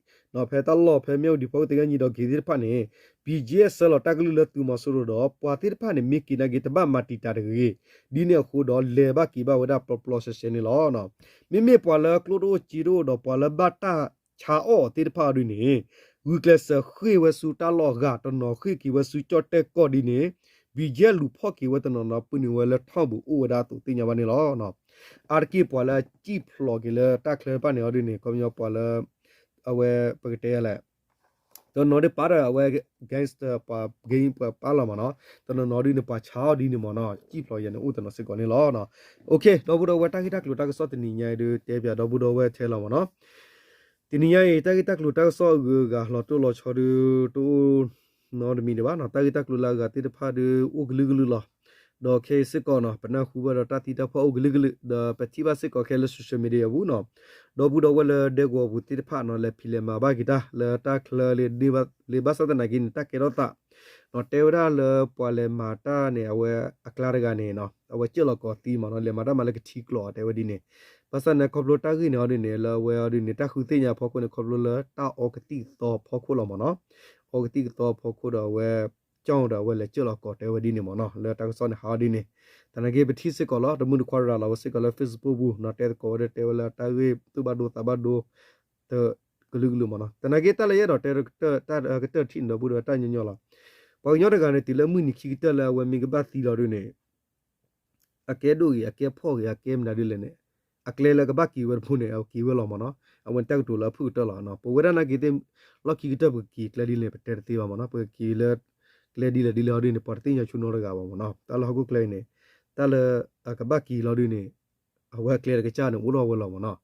ဖဲတၢ်လီၢ်ဖဲမြဝတီ ဖီခိၣ်သ့ၣ်ငါညံဒီး gate သ့ၣ်တဖၣ်န့ၣ် ဘံၣ်ကၠဲ ဆှၢလီၤတၢ်ကလုၢ်လၢသုးမီၤစိရိၤဒီး ပှၤသ့ၣ်တဖၣ်န့ၣ် မ့ၢ်က့ၤနာ်က့ၤ တဘၣ်မၤတံာ်တာ်တဂ့ၤ, ဒ်န့ၣ်အဃိဒီး လဲၤဘၣ်က့ၤဘၣ်ဝဲဒၣ်ပျီပျီဆှဲဆှဲန့ၣ်လီၤ. မ့မ့ၢ်ပှၤလၢကျိတအိၣ်စ့တအိၣ်ဒီး ပှၤလၢဘၣ်တၢ်ဆါအီၣ်သ့ၣ်တဖၣ်အီၤဒ်န့ၣ် ဂုာ်ကျဲးစၢးဃ့ၢ်ဝဲဆူတၢ်လီၢ်အဂၤတနီၤ ဃ့ၢ်က့ၤဝဲဆူကၠီၣ်တဲၣ်ကီၢ်ဒ်န့ၣ် ဘံၣ်ကၠဲလူၤဖီၣ်က့ၤဝဲတနီၤနီၤ ပုၢ်နုာ်ဝဲလၢထီၣ်ပူၤအိၣ်ဝဲဒၣ်အသိးသ့ၣ်ညါဘၣ်န့ၣ်လီၤ. အါတက့ၢ်ပှၤလၢအစံၣ်ဖျိးက့ၤလၢတၢ်ချၢတဖၣ်န့ၣ်အီၤဒ်န့ၣ် ခီပညီပှၤလၢ အဝဲပကတဲလဲၣ် တနီၤဒ်ပာ်ဒီးအဝဲ gangster ပှၤ gang ပှၤပာ်လီၤမ့ၢ်နီၤ, တနီၤနီၤဒ်န့ၣ် ပှၤဆါအီၣ်ဒ်န့ၣ်မ့ၢ်နီၤ စံၣ်ဖျိးယဲန့ၣ်အိၣ်တနီၤစ့ၢ်ကီးန့ၣ်လီၤ. ဒီပုၢ်ဒီဝဲၢ် တၢ်ဂ့ၢ်တၢ်ကျိၤတၢ်ကစီၣ်တနံၤညါအံၤဒုး တဲပၠးဒီပုၢ်ဒီဝဲၢ်ထဲလီၤမ့ၢ်နီၤ. တနံၤညါအံၤ တၢ်ဂ့ၢ်တၢ်ကျိၤတၢ်ကစီၣ်အဂုၤအဂၤလီၤတိၢ်လီၤဆီဒုး တအိၣ်နီတမံၤဒံးဘၣ်နီၤ, တၢ်ဂ့ၢ်တၢ်ကျိၤလၢအဂၤသ့ၣ်တဖၣ်ဒုး အိၣ်ကလုာ်ကလုာ်လီၤ. ဒီးခဲအံၤစ့ၢ်ကီးနီၤ ပနၢ်ဟူဘၣ်ဒီးတၢ်သံတၢ်ပှၢ်အိၣ်ကလုာ်ကလုာ် ဒီးပထံၣ်ဘၣ်စ့ၢ်ကီးခဲလၢ social media အပူၤနီၤ, ဒီပုၢ်ဒီဝဲၢ်လၢဒဲကဝီၤပူၤသ့ၣ်တဖၣ်နီၤ လဲၤဖံးလဲၤမၤဘၣ်က့ၤတၢ်လၢတၢ်ချၢလၢ လၢဘၣ်ဆၣ်သနာ်က့န့ၣ် တၢ်ကဲထီၣ်သး တဲဝဲဒၣ်လၢပှၤလဲၤမၤတၢ်န့ၣ် အဝဲအကျါတဂၤန့ၣ်နီၤ အဝဲကၢၢ်လီၤကိးသံမ့ၢ်နီၤ လဲၤမၤတၢ်မၤလၢကထံကျိးတဲဝဲဒ်န့ၣ်, ဘၣ်ဆၣ်န့ၣ်ခီဖျိတၢ်ဂ့ၢ်န့ၣ်အီၤဒ်န့ၣ် လၢအဝဲအီၤဒ်န့ၣ် တၢ်ဃုသ့ၣ်ညါအဖီခိၣ်န့ၣ် ခီဖျိလၢတၢ်အီကသံၣ်ကသီအဖီခိၣ်လီၤမ့ၢ်နီၤ, အီကသံၣ်ကသီအဖီခိၣ်ဒီးအဝဲ ကၠီၣ်ဒီးအဝဲလဲၤကၢၢ်လီၤကိးတဲဝဲဒ်န့ၣ်မ့ၢ်နီၤ လၢတၢ်ကစီၣ်န့ၣ်ဟးအီၤဒ်န့ၣ်, သနာ်က့ပထံၣ်စ့ၢ်ကီးလီၤ တမုၢ်တခွါရၤလီၤဝဲစ့ၢ်ကီးလၢ Facebook ပူၤနီၤ တဲသကိးဝဲဒီးတဲဝဲလၢတၢ်ဂ့ၢ်သူၣ်ဘၣ်ဒိသးဘၣ်ဒိ တကလုာ်ကလုာ်မ့ၢ်နီၤ, သနာ်က့တၢ်လၢယအဲၣ်ဒိးတဲတၢ်ကတၢၢ်ထံၣ်န့ၣ် ဒီပုၢ်ဒီဝဲၢ်တၢ်ညီညီလီၤ. ပှၤကညီတဂၤန့ၣ် တုၤလၢမုၢ်နံၤခံကတၢၢ်လၢအဝဲမ့ၢ်ကဘၣ်သံလီၤဒုးန့ၣ် အကဲဒိၣ်ဂ့ၤ အကဲဖှီၣ်ဂ့ၤ အကဲမနုၤဒ်လဲၣ်န့ၣ် အကျဲလၢကဘၣ်က့ၤဝဲတဘိန့ၣ် အက့ၤဝဲလီၤမ့ၢ်နီၤ, အဝဲန့ၣ်တၢ်ကတိၤလၢအဖုၣ်ကတၢၢ်လီၤ. ပဝဲဒၣ်နာ်က့ၤသ့ၣ် လီၢ်ခံကတၢၢ်ပကက့ၤကျဲဒ်လဲၣ် ပတဲတသ့ဘၣ်မ့ၢ်နီၤ, ပကက့ၤလၢ ကျဲဒ်လဲၣ်ဒ်လဲၣ်အီၤဒ်န့ၣ် ပှၤတသ့ၣ်ညါဆိနီတဂၤဘၣ်မ့ၢ်နီၤ, တၢ်လၢဟီၣ်ခိၣ်ချၢအံၤန့ၣ် တၢ်လၢအကဘၣ်က့ၤလီၤဒုးန့ၣ် အဝဲအကျဲတကစၢ်န့ၣ် အိၣ်ထီၣ်ဝဲလီၤမ့ၢ်နီၤ,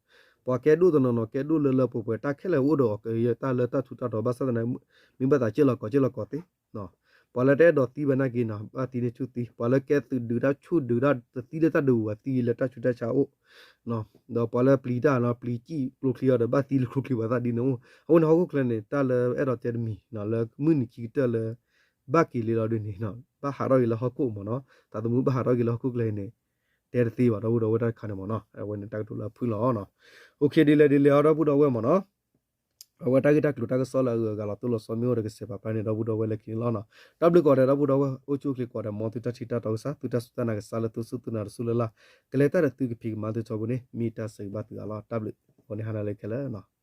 ပှၤကဲဒိၣ်တနီၤနီၤ ကဲဒိၣ်လၢလၢပှဲၤပှဲၤ တၢ်ခဲလၢာ်အိၣ်ဒီးအီၤ တၢ်လၢတၢ်ထူးတၢ်တီၤ ဘၣ်ဆၣ်သနာ်က့ မ့ၢ်ဘၣ်သးကၢၢ်လီၤကိး ကၢၢ်လီၤကိးသ့ ပှၤလၢတအဲၣ်ဒိးသံဘၣ်နာ်က့နီၤ ဘၣ်သံန့ၣ်ဆူၣ်သံ, ပှၤလၢကဲသုးဒုးတၢ်ဆူၣ်ဒုးတၢ်တသံလၢတၢ်ဒုးဝဲသံလၢတၢ်ဆူးတၢ်ဆါအိၣ်, ဒီးပှၤလၢပျံၤတၢ်နီၤ ပျံၤစံၣ်ကျိချံအီၤဒီး ဘၣ်သံလၢကျိချံပှၤသးဒ်န့ၣ်အိၣ်, အဃိန့ၣ်ဟီၣ်ခိၣ်ချၢန့ၣ် တၢ်လၢအဲၣ်ဒိးတဲတမံၤ လၢမုၢ်နံၤခံကတၢၢ်လၢ ဘၣ်က့ၤလံလီၤဒုးန့ၣ် ဘၣ်ဟးထီၣ်က့ၤလၢဟီၣ်ခိၣ်မ့ၢ်နီၤ, သးသမူဘၣ်ဟးထီၣ်က့ၤလၢဟီၣ်ခိၣ်ချၢအံၤန့ၣ် တဲတသ့ဘၣ် ဒီပုၢ်ဒီဝဲၢ်တၢ်တခါန့ၣ်မ့ၢ်နီၤ, အဝဲန့ၣ်တၢ်ကတိၤလၢအဖုၣ်လီၤနီၤ, အိၣ်ခ့ ဒ်လဲၣ်ဒ်လဲၣ်အီၤ ဒီပုၢ်ဒီဝဲၢ်မ့ၢ်နီၤ အဝဲတၢ်ဂ့ၢ်တၢ်ကျိၤတၢ်ကစီၣ်လၢအဂုၤအဂၤလီၤတိၢ်လီၤဆီမ့ၢ်အိၣ်ဒီးကစဲးပာ်ဖျါန့ၢ်ဒီပုၢ်ဒီဝဲၢ်လၢခံန့ၣ်လီၤ. တၢ်ဘျုးကိးဂၤဒဲး ဒီပုၢ်ဒီဝဲၢ် အိၣ်ဆူၣ်အိၣ်ချ့ကိးဂၤဒဲး မ်သုတၢ်ထံၣ်တၢ်တီကစၢ် သုတၢ်စူၢ်တၢ်နာ်ကစၢ်လၢသုစူၢ်သုနာ်တစူၢ်လၢ်လၢ် ကလဲၤတၢ်ဒီးသုကဖံးကမၤသုထီဘိန့ၣ် မ့ၢ်တၢ်ဆၢဂ့ၤဘၣ်သုအါလီၤ. တၢ်ဘျုး အဃိန့ၣ်ဟါနၤလၢခဲလၢာ်